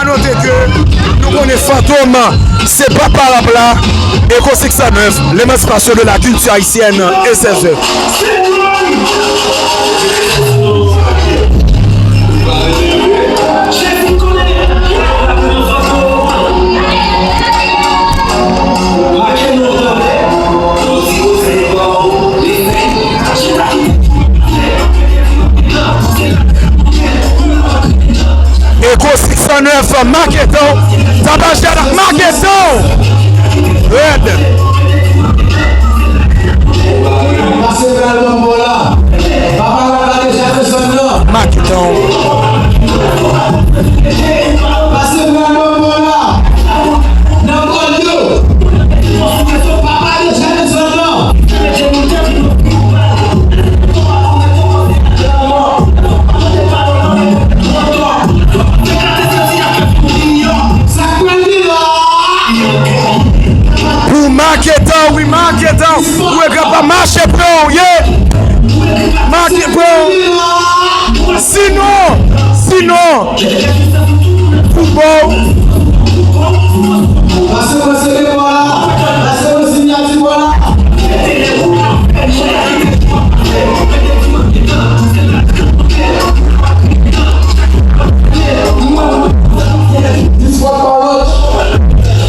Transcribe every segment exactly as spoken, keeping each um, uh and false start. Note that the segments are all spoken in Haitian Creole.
Note ke nou konnen Fantom se papa rap la, Echo six cent neuf, l'émancipation de la culture haïtienne et ses œuvres. Echo six cent neuf, Maketon, Tabajè ak Maketon. Red. Pase pral ban m bò la. Papa la pa deja desann nan. Maketon. Pase pral ban m bò la. Nan bò yo. Papa deja desann nan. Pou Maketan, wi, Maketan. Pou Egrapa mache pran w, ye. Make pran w. Sinon, sinon, pou bò w. Pase mwen sele bò la. Pase mwen sinyati bò la.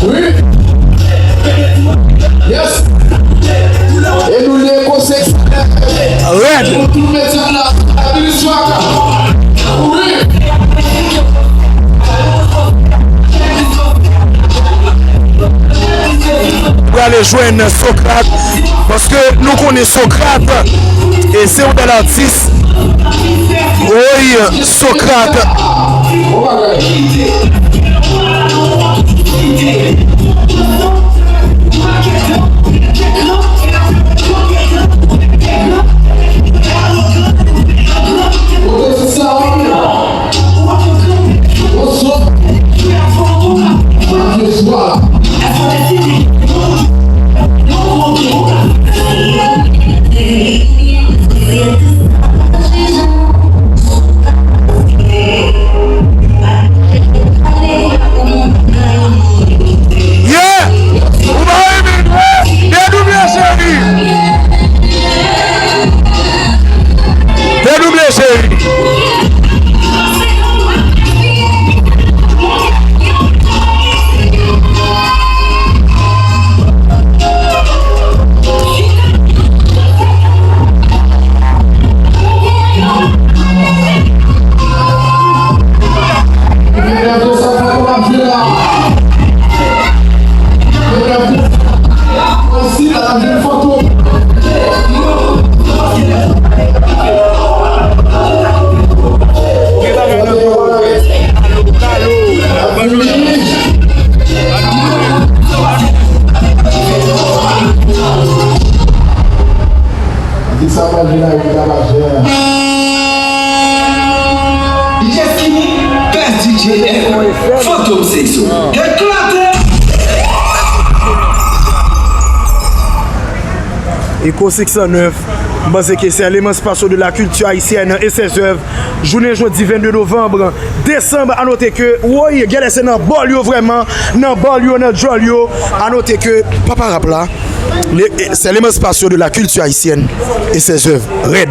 Wi. Yes. E nou lye konsèy. Red. Prale jwenn Sokrat, paske nou konnen Sokrat, e se yon bèl atis. Woy, Sokrat. Yeah! Ou pa renmen vre? Dedouble cheri! Dedouble cheri! Yes, Kimi, best D J ever. Fantom Sexo. Eklate! Echo six cent neuf, m panse ke c'est l'émancipation de la culture haïtienne et ses œuvres. Jounen jodi vennde novanm, desanm, a note ke, woy, genlè se nan bòl yo vrèman, nan bòl yo, nan djòl yo. A note ke papa rap la, le, c'est l'émancipation de la culture haïtienne et ses œuvres. Red.